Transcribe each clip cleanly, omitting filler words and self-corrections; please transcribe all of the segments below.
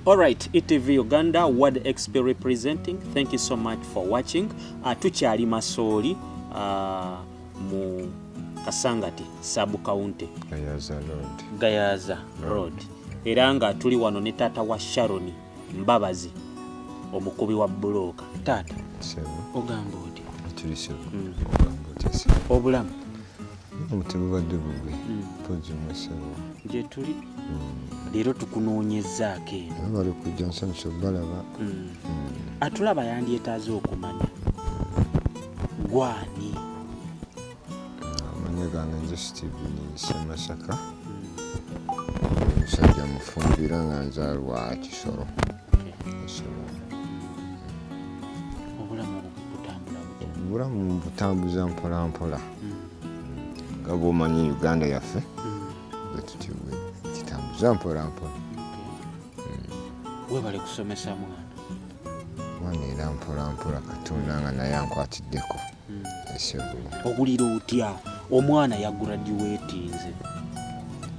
Alright, ETV Uganda, Word XP representing. Thank you so much for watching. Tukyali Masooli mu Kasangati sub county, Gayaza Road. Gayaza Road. Era nga tuli wano ne taata wa Sharon Mbabazi, omukubi wa bulooka. Taata, Sebo. Ogamba oti? Tuli sebo. Ogamba otya sebo? Obulamu? Omutebubadde bubi. Mpozi mwe sebo? Gye tuli. Leero tukunoonyezzaako eno. Era bali kujja, nsanyusa obalaba. Atulaba yandyetaaze okumanya gwani? Amannya gange nze Steven Ssemasaka. Omusajja mufumbira nga nzaalwa Kisoro. Sebo. Obulamu butambula butya? Obulamu butambuza mpola mpola. Nga bw'omanyi Uganda yaffe bwe tutyo bwe kitambuza mpola mpola. Webale kusomesa mwana. Mwana era mpola mpola, Katonda nga naye ankwatiddeko. Esebo. Owulira otya omwana yagraduatinze?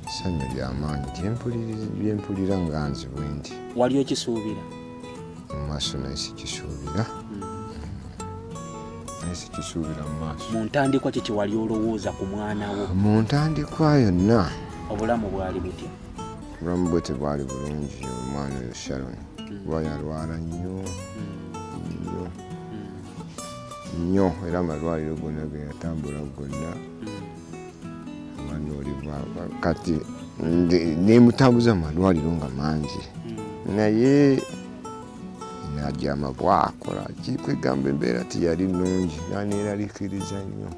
Essanyu lyamaanyi lyempulira nga nze bwe ndi. Wali okisuubira? Mu maaso naye sikisuubira, naye sikisuubira mu maaso. Mu ntandikwa ki kyewali olowooza ku mwana wo? Mu ntandikwa yonna, Obulamu bwali butya? Obulamu bwe tebwali bulungi omwana oyo Sharon, kuba yalwala nnyo nnyo nnyo, era amalwaliro gonna ge yatambula gonna abaana oli kati nemutambuza mu malwaliro nga mangi, naye najama bwakola kikwegamba embeera teyali nnungi, naneeralikiriza nnyo,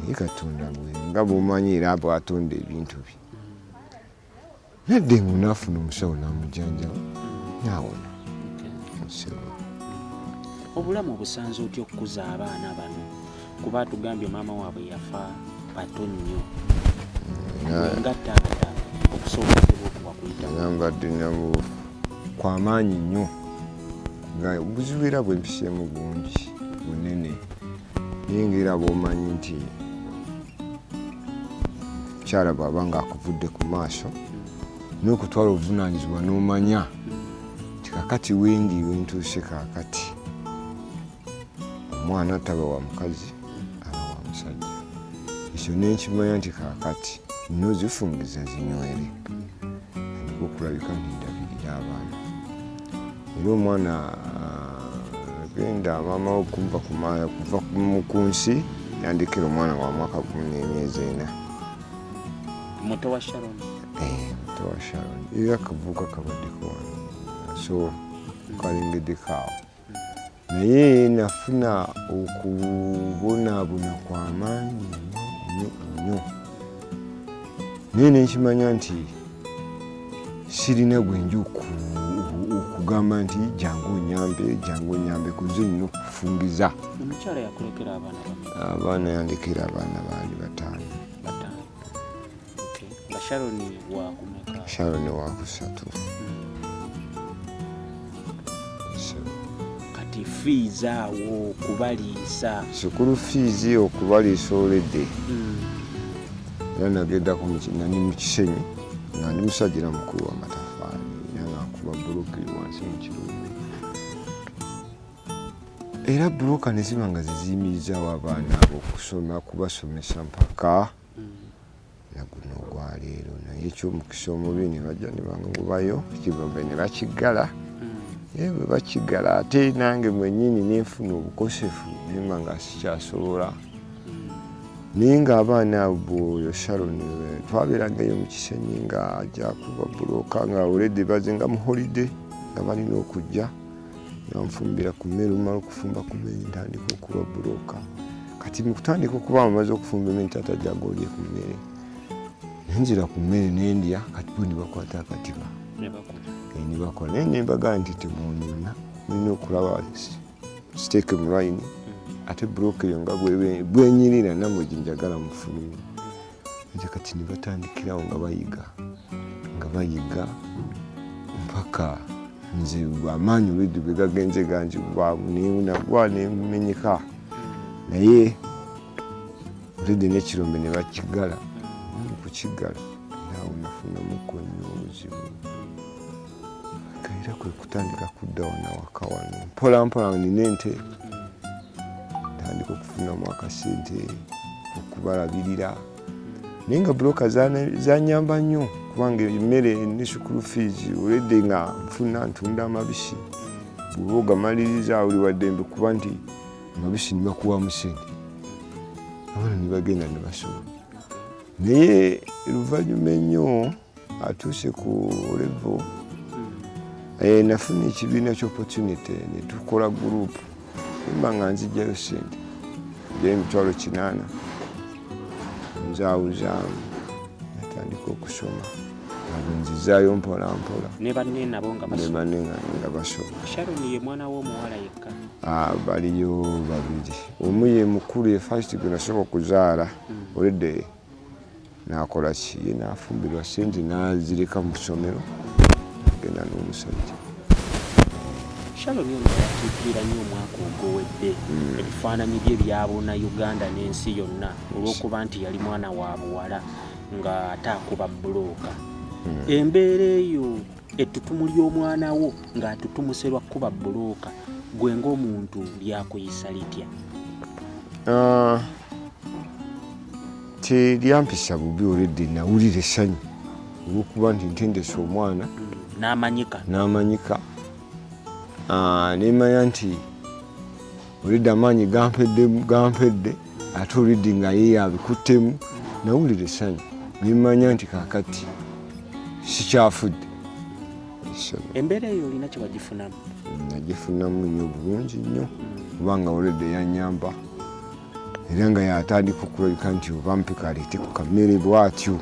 naye Katonda bwe nga bwomanyi era bwatonda ebintu bye, nadde ngo naafuna omusawo n'amujjanjaba naawona. Sebo. Obulamu obusanze otya okukuza abaana bano, kuba tugambye maama waabwe yafa bato nnyo? Nga taata okusoomozebwa okuwa kuyita? Era mbadde nabo kwamaanyi nnyo, nga obuzibu era bwe mpiseemu bungi bunene, naye ngaera bw'omanyi nti mukyala bw'aba nga akuvudde ku maaso n'okutwala obuvunaanyizibwa n'omanya nti kakati wendi wentuuse, kaakati omwana taba wa mukazi, aba wa musajja. Ekyo nenkimanya nti kaakati nina ozifungiza zinywere, andika okulabika nti ndabirira abaana. Era omwana agenda maama we okumva kuva ku nsi, yandikira omwana wa mwaka 1 n'emyezi 4. Muto wa Sharon? Eh, muto wa Sharon. Era akavuuka kabaddeko wano, so kalengeddeko awo, naye nafuna okubonaabona kw'amaanyi nnyo nnyo nnyo, naye nenkimanya nti sirina gwenja okugamba nti jangu onyambe, jangu onyambe, kuze nina okufungiza. Omukyala yakulekera abaana bameka? Abaana yandekera abaana baali bataano. Bataano, okay. Nga Sharon wakumeka? Sharon wakusatu. So, Kati fees awo, okubaliisa? School fees, okubaliisa olwedde, era nagendako nani mu Kisenyi nga ndi musajja era mukulu w'amatafaali, era nga nkuba bulokeri wansi mu Kirumbi, era buloka ne ziba nga ziziyimirizaawo abaana abo okusoma, kubasomesa mpaka naguno ogwaleero. Naye ekyomukisa omubi ne bajja ne bangobayo, ekibombe ne bakiggala. Naye bwe bakiggala, ate nange mwennyini nenfuna obukosefu, nemba nga sikyasobola. Naye ng'abaana abo, oyo Sharon, twabeerangayo mu Kisenyi nga ajja kuba buloka, nga already bazenga mu holiday nga balina okujja, nga nfumbira ku mmere. Omala okufumba ku mmere, ntandika okuba buloka. Kati mu kutandika okuba amaze okufumba emmere, taata jangu olye ku mmere, nenzira ku mmere nendya. Kati bo ne bakwata akatiba. Ne bakuba. Ne bakola, naye nembagaa nti temwonoona, mulina okulaba siteeke mu layini, ate buloka eyo nga bwenyirira nammwe gye njagala mufulume. Nti kati ne batandikirawo nga bayiga, nga bayiga mpaka nze amaanyi olwedde bwe gagenze ganzigwamu, nagwa nemenyeka. Naye olwedde n'ekirombe ne bakigala, mukukigala era awo nafunamuko nnyo obuzibu. Era kwe kutandika kudda wano awaka wano mpola mpola, nina ente, ntandika okufunamu akasente okubalabirira. Naye nga buloka zanyamba nnyo, kubanga emmere ne school fees olwedde nga nfuna, ntunda amabisi. Bw'oba ogamaliriza oli waddembe, kuba nti amabisi nibakuwamu sente, abaana nibagenda ne basoma. Naye luvannyuma ennyo atuuse ku level, nafuna ekibiina ky'opportunity ne tukola group, nimba nga nzijjayo sente, njayo 800,000, nzaawuzaamu, natandika okusoma nga bwe nzizaayo mpola mpola. Ne banne nabo nga Ne basoma? Banne nga basoma. Sharon ye mwana w'omuwala yekka? Ah, baliyo babiri. Omu ye mukulu, ye first gwe nasooka okuzaala. Olwedde nakola ki, ye nafumbirwa, sente nazireka mu ssomero, agenda n'omusajja. Sharon ono yatiikirira nnyo omwaka ogwowedde. Ebifaananyi bye byabuna Uganda n'ensi yonna olw'okuba nti yali mwana wa buwala nga ate akuba bbulooka. Embeera eyo, ettutumu ly'omwana wo ng'atutumuse lwa kkuba bbulooka, gwe ng'omuntu lyakuyisa litya? Ah, teryampisa bubi. Olwedde nawulira essanyu olwokuba nti ntendese omwana n'amanyika. N'amanyika. Ah, nemanya nti olwedde amaanyi gampedde gampedde, ate olwedde nga ye yabikuttemu. Nawulira essanyu, nemanya nti kakati sikyafudde. Essanyu. Embeera eyo olina kye wagifunamu? Nagifunamu nnyo, bulungi nnyo, kubanga olwedde yanyamba, era nga yatandika okulabika nti oba mpika aleete ku kamere bwatyo.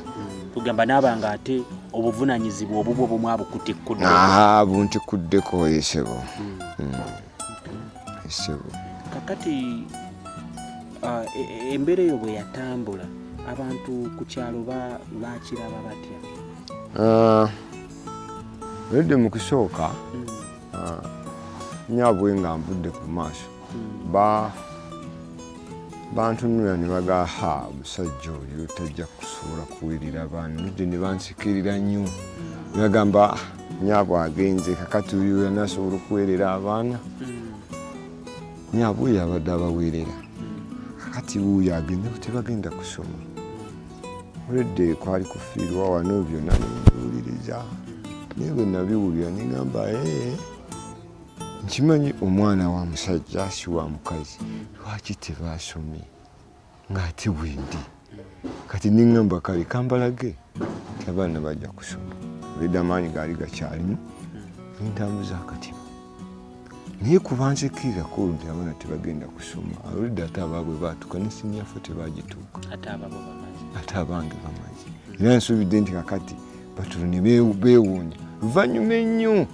Kugamba naaba nga ate obuvunanyizibwa obubwo bumu abukutikkudde. Aa, buntikuddeko, esebo, esebo. Kakati embeera eyo bwe yatambula, abantu ku kyalo bakiraba batya? Ah, olwedde mu kusooka, nyaabwe nga nvudde ku maaso, bantunula ne bagaa, "Ha, omusajja oyo tajja kusobola kuweerera abaana." Olwedde ne bansekerera nnyo, ne bagamba, "Ah, nyaabwe agenze, kakati oyo anasobola okuweerera abaana? Nyaabwe oyo abadde abaweerera, kakati wuuyo agende, tebagenda kusoma." Olwedde kwali kufiirwa wano, byonna nembiwuliriza, naye bwe nabiwulira neŋamba, "Ee, nkimanyi omwana wa musajja si wa mukazi, lwaki tebasomye ng'ate bwendi?" Kati neŋŋamba, "Kale kambalage nti abaana bajja kusoma." Olwedde amaanyi gaali gakyalimu, nentambuza akatima, naye kuba nsekirako nti abaana tebagenda kusoma. Olwedde ate abaabwe baatuuka ne senior four tebagituuka. Ate ababo bamaze. Ate abange bamaze, era nsuubidde nti kakati batulo ne beewuunya. Luvannyuma ennyo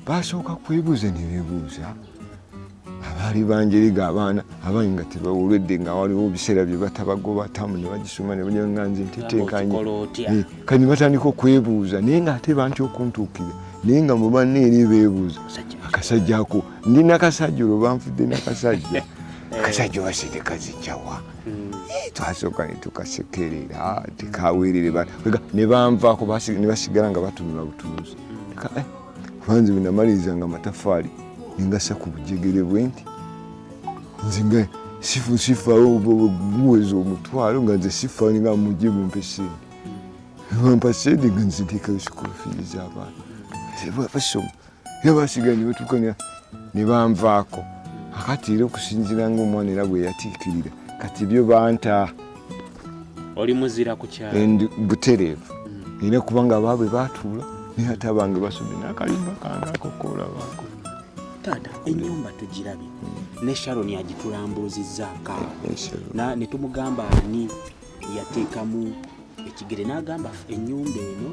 basooka kwebuuza, ne beebuuza abaali banjeriga abaana abange nga tebawulwedde, nga waliwo ebiseera bye batabagoba tamu ne bagisoma ne bagira nga nze ntetenkanye. Okikola otya? Kati ne batandika okwebuuza, naye ng'ate bantya okuntuukira, naye nga mu banne eri beebuuza. Musajja. Akasajja ako, ndi nakasajja, olwo banfudde nakasajja. Akasajja oba sente kazijjawa? Twasooka ne tukasekerera, tekaweerere ne banvaako, ne basigala nga batunula butunuzi. Kubanze bwe namalirizanga amatafaali nengasa ku bujegere bwe nti nze nga sifaawo guweza 500, nga nze sifaawo, nga mujje mumpe sente. Bampa sente, nga nze nteekayo school fees z'abaana basoma, era basigala ne batuuka ne banvaako. Akati era okusinziira nga omwana era bwe yatiikirira, kati byo banta. Oli muzira ku kyalo. Endi butereevu, era kubanga abaabwe baatuula, naye ate abange basomye n'akalimba kange ako koolabaako. Taata, ennyumba tugirabye, ne Sharon agitulambuuzizzaako awo. Ne tumugamba ani yateekamu ekigere, n'agamba ennyumba eno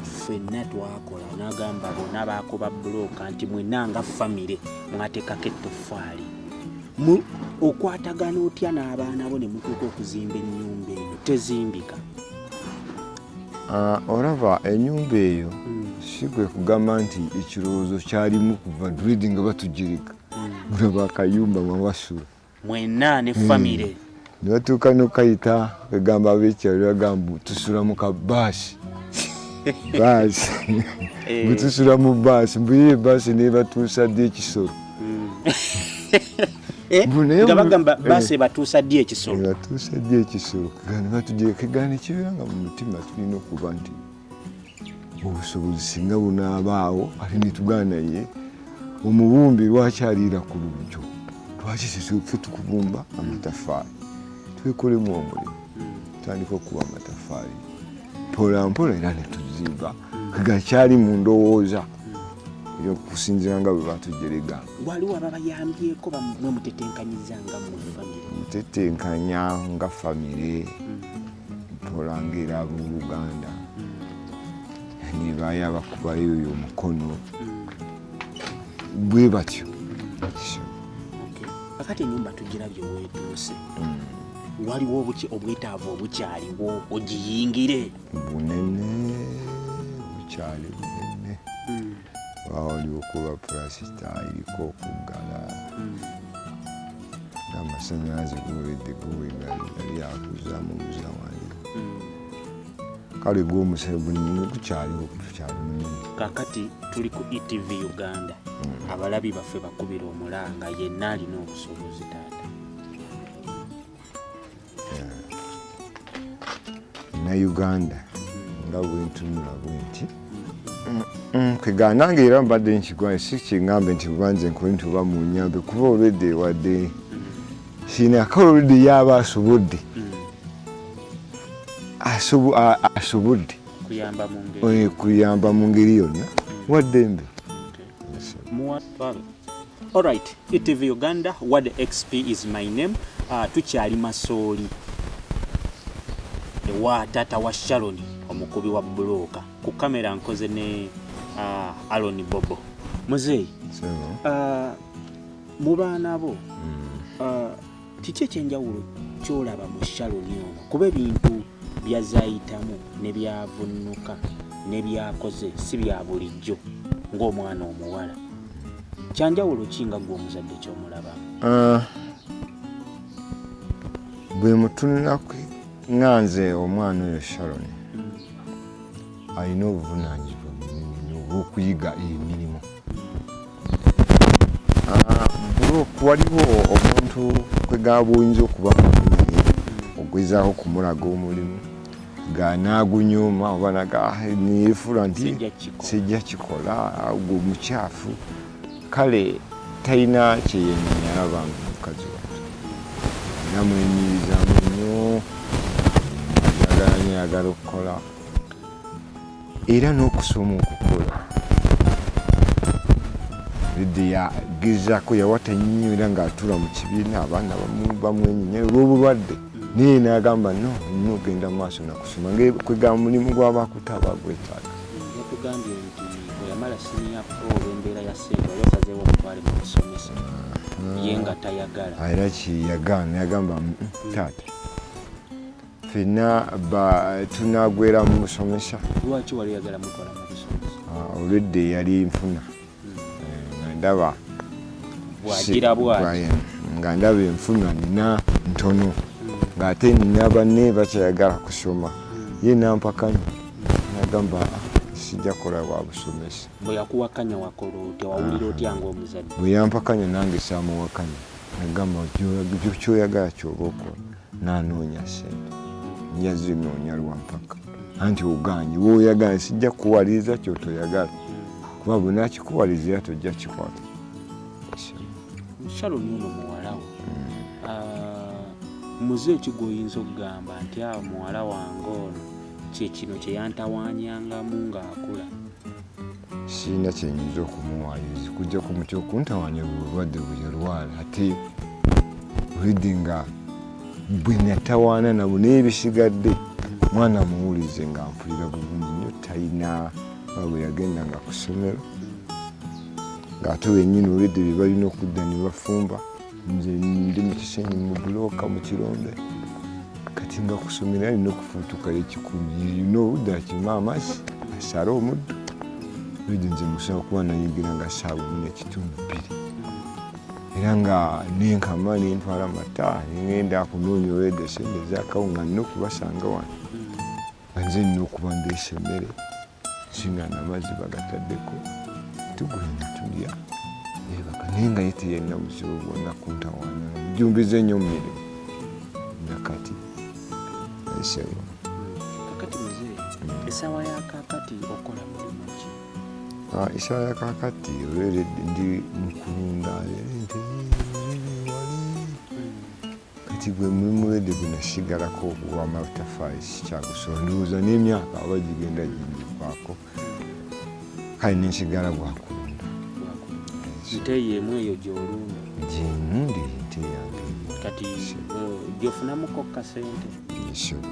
ffenna twakola, n'agamba bonna baakuba bulooka, nti mwenna nga famire mwateekako ettoffaali. Okwatagana otya n'abaana bo ne mutuuka okuzimba ennyumba eno tezimbika? Ah, olaba ennyumba eyo, si kwe kugamba nti ekirowoozo kyalimu kuva dredi nga batugirika, mulaba akayumba mwe basula. Mwenna ne famire. Ne batuuka nokayita, egamba abekyalo bagamba tusula mu kabaasi. Baasi butusula mu baasi, mbuye baasi nebatuusa ddi ekisolo? Nga bagamba baasi ebatuusa ddi ekisolo? Ebatuusa ddi ekisolo? Kegana ekibeera nga mu mutima tulina okuba nti obusobozi singa bunaabaawo, ate netugana naye omubumbi lwaki aliira ku lujjo? Lwaki ffe tukubumba amatafaali? Twekolemu omulimu, tutandika okuba amatafaali mpola mpola era netuzimba. Gakyali mu ndowooza okusinziira nga bwe batujerega. Waliwo ababayambyeko mwe mutetenkanyiza nga mmwe famire? Mutetenkanya nga famire mpola ngaera abooluganda nebayo abakubayo oyo omukono bwe batyo. Kakati ennyumba tugirabye weetuuse, waliwo obwetaavu obukyaliwo ogiyingire? Bunene, bukyali bunene. Waliwo kuba pulasita eriko okuggala, ng'amasanyalaze guwedde guwegali yali akuzaamu omuza wange. Kale gwomusale bunene gukyaliwo, gukyali munene. Kakati tuli ku ETV Uganda, abalabi baffe bakubira omulanga yenna alina obusobozi taata. Na Uganda nga bwentunula bwenti kwegana nange era mbadde nkigwa si kyeŋŋambe nti bubanze nkole nti oba munyambe, kuba olwedde wadde sinaka olwedde yaaba asobodde asobodde kuyamba mu ngeri yonna waddembe. Alright, ETV Uganda, Wade XP is my name. Tukyali Masooli ewa taata wa Sharon omukubi wa bulooka. Ku kamera nkoze ne Alon Bobo. Muzeeyi, mu baana bo kiki ekyenjawulo kyolaba mu Sharon ono? Kuba ebintu byazayitamu ne byavunnuka ne byakoze si bya bulijjo ng'omwana omuwala. Kyanjawulo ki nga gwe omuzadde kyomulaba? Bwe mutunula nga nze omwana oyo Sharon alina obuvunaanyizibwa bunene nnyo obw'okuyiga emirimu. Waliwo omuntu kwegamba oyinza okuba naye ogezaako okumulaga omulimu ganaagunyooma oba neyefuula nti sijja kikola, ogwo mukyafu. Kale talina kyeyenenya bambi mukazi wattu, era mwenyirizamu nnyo, ayagala nnyo, ayagala okukola era n'okusoma okukola. Lidde yagezaako yawata nnyo era ng'atuula mu kibiina abaana bamwenyinya olw'obulwadde, naye n'agamba no nina okugenda mu maaso nakusoma kwegamba mulimu gw'abakuta abagwetaaga. Yatugambye nti bwe yamala siniya four olw'embeera ya ssente wali osazeewo omutwale mu busomesa, ye nga tayagala. Era kiyagaana, yagamba taata ffenna tunagwera mu busomesa. Lwaki wali oyagala mutwala mu busomesa? Olwedde yali nfuna nga ndaba bwagira bwati nga ndaba enfuna nina ntono, ng'ate nina banne bakyayagala kusoma, ye nampakanya nagamba sijja kukola bwa busomesa. Bwe yakuwakanya wakola otya? Wawulira otya ng'omuzadde? Bwe yampakanya nange saamuwakanya, nagamba kyoyagala kyoba okola, nanoonya ssente nja zinoonya lwampaka, anti ogaanye woyagala sijja kukuwaliriza kyotoyagala, kuba bwe nakikuwaliriza era tojja kikola. Sharon ono muwala wo, muze ki gw'oyinza okugamba nti awo muwala wange ono kye kino kye yantawaanyangamu ng'akula? Sirina kyenyinza okumuwaayiriza kujja ku muti okuntawaanya bulwadde bwe yalwala, ate olwedde nga bwe natawaana nabo, naye ebisigadde mwana muwulize nga mpulira bulungi nnyo. Talina bwe yagendanga ku ssomero ng'ate wennyini olwedde bye balina okudda ne bafumba, nze ndi mu kisenyi mu bulooka mu kirombe, kati nga ku ssomero alina okufuutukayo 100 erina obudde akima amazzi asale omuddo. Olwedde nze musobola kuba nayingira nga ssaawa 1.5 2 era nga nenkama nentwala amata nengenda kunoonya olwedde sente ezakawunga nina okubasanga wano nga nze nina okuba ndeesa emmere. Singa namazzi bagataddeko, tugenda tulya, nebaka, naye nga ye teyalina buzibu bwonna kuntawaanya, mujjumbiza ennyo mu mirimu nakati esebo. Kakati muzeeyi, essaawa ya kakati okola mulimu ki? Essaawa ya kakati olweredde ndi mu kulunda era ente ziri wali. Kati gwe mulimu lwedde gwe nasigalako ogw'amatafaali, sikyagusobola, ndowooza n'emyaka aba gigenda gingikwako, kale nensigala gwakulunda. Nte yeemu eyo gy'olunda? Gyenunda ente yange. Kati gyofunamuko kasente? Esebo.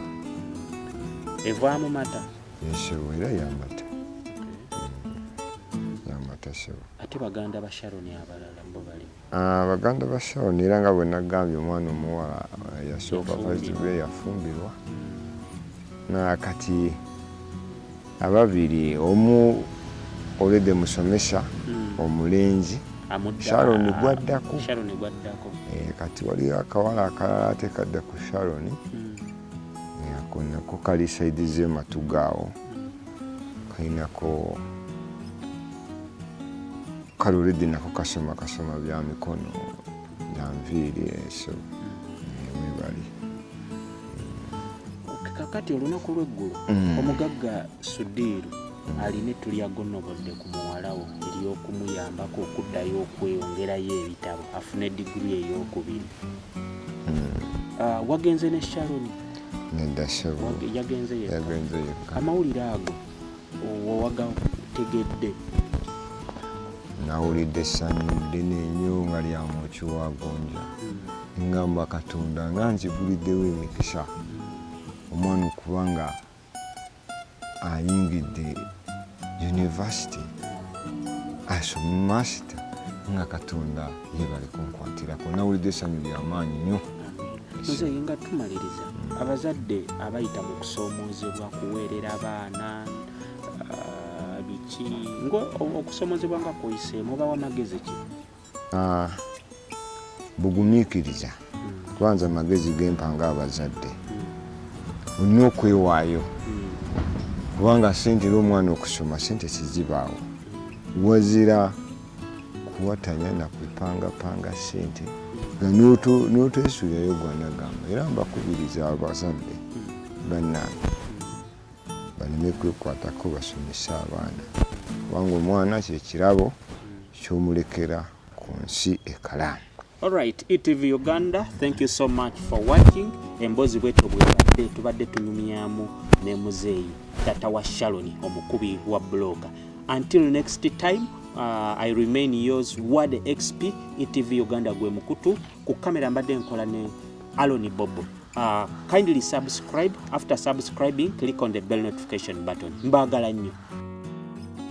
Evaamu mata? Esebo, era yamata, yamata sebo. Ate baganda ba Sharon abalala bo bali? Baganda ba Sharon, era nga bwe nagambye, omwana omuwala yasooka Yafumbirwa. Yafumbirwa, na kati ababiri, omu olwedde musomesa, omulenzi Amudda? Sharon gwaddako. Sharon gwaddako. Kati waliyo akawala akalala ate kadda ku Sharon. Ako nako kali side z'ematuga awo, kalinako kale olwedde nako kasoma, kasoma bya mikono, bya nviiri, so webali. Okay, kakati olunaku lw'eggulo omugagga Sudiiru alina ettu lyagonobodde ku muwala wo ery'okumuyambako okuddayo okweyongerayo ebitabo afune diguri ey'okubiri. Wagenze ne Sharon? Nedda ssebo. Yagenze yekka? Yagenze yekka. Amawulire ago wewagategedde? Nawulidde essanyu ddene nnyo nga lya mwoki wa gonja. Ngamba Katonda nga nziguliddewo emikisa, omwana okuba nga ayingidde university asome master, nga Katonda yebale kunkwatirako. Nawulidde essanyu lyamaanyi nnyo. Muzeeyi, nga tumaliriza, abazadde abayita mu kusoomoozebwa kuweerera abaana, biki nga okusoomoozebwa nga kwoyiseemu, obawa magezi ki? Bugumiikiriza. Kwanza amagezi gempa nga abazadde, olina okwewaayo, kubanga sente, era omwana okusoma sente sizibaawo, wazira kuwatanya nakwepangapanga sente nga n'oteesuulirayo gwanagamba. Era mbakubiriza abazadde bannange baleme kwekwatako, basomese abaana, kubanga omwana kyekirabo kyomulekera ku nsi ekalaamu. Alright, ETV Uganda, thank you so much for watching. Emboozi bwetyo bwebadde, tubadde tunyumyamu ne muzeeyi tata wa Sharon, omukubi wa buloka. Until next time, I remain yours, Word XP, ETV Uganda gwe mukutu. Ku kamera mbadde nkola ne Aloni Bobo. Kindly subscribe. After subscribing, click on the bell notification button. Mbagala nnyo.